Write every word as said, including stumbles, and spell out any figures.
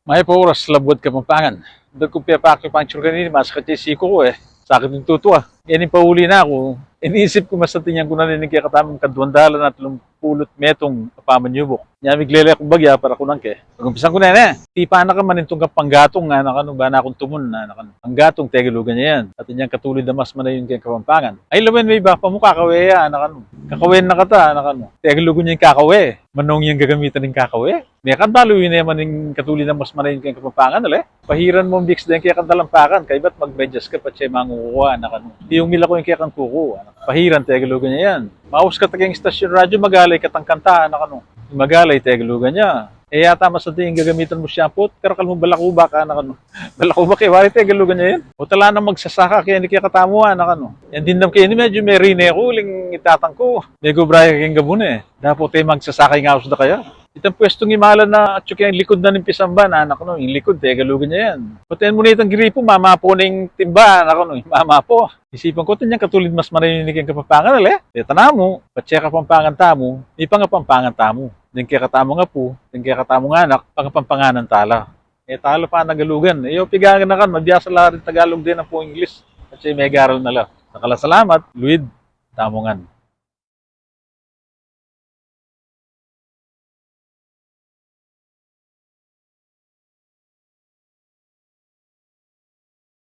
Mayap a oras, Labuad Kapampangan. Dagku pepakit pang tsura kanini, masakit ya siku ku e. Sakit ning tutu a. Ining pauli na ku, inisip ku masanting ku na rin ing kekatamung kaduang dalan at atlung pulu't metung a pamanyubuk. Nya miglele ku bagya para kunan ke. Pagumpisan ku ne ne. Tipa na ka manintung kang panggatung, anak anu, bana kung tumun, anak anu. Panggatung, Tegalugan ya yan. At inyang katulid a mas manayun keng Kapampangan. Ay lawen, me, iba pa mu kakawe ya, anak anu. Kakawen na kata, anak anu. Tegalugan ya ing kakawe. Manung yang gagamitan ning kakawe. Mekad balu yu ne man ing katulid a mas manayun keng Kapampangan, ale? Pahiran mu ing Vicks deng kekang talampakan, kaybat magmedyas ka patse mangukua, anak anu. Iyung milaku ing kekang kuku, anak. Pahiran, Tegalugan ya yan. Maus ka ta keng istasyon radyo, magalay katang kanta, anak anu. Magalay, Tegalugan ya. E yata masanting ing gagamitan mu shampoo, karakal mu balakubak, anak anu. Balakubak e, wari Tegalugan ya yan. O tala nang magsasaka keni kekatamu, anak anu. Yang dimdam ke ini, medyu merine ku, uling itatang ku. Megubraya keng gabun e. Dapot e magsasaka ing aus da kaya. Itang pwestung imalan na atyu keng likud na ning pisamban, anak anu, ing likud, Tegalugan ya yan. Pati mu na itang gripo, mamapo na ing timba, anak anu, mamapo. Isipan ku, atin yang katulid mas manayun ini keng Kapampangan, ale? Deta namu, patse Kapampangan tamu, mipangapampangan tamu. Deng kekatamung apu, deng kekatamung anak, pangapampanganan tala. E tala panagalugan. E yu pigangan, anak anu, mabiasa la rin Tagalog deng ampong Inglis. Patse megaral na la. Dakal a salamat, luid tamu ngan.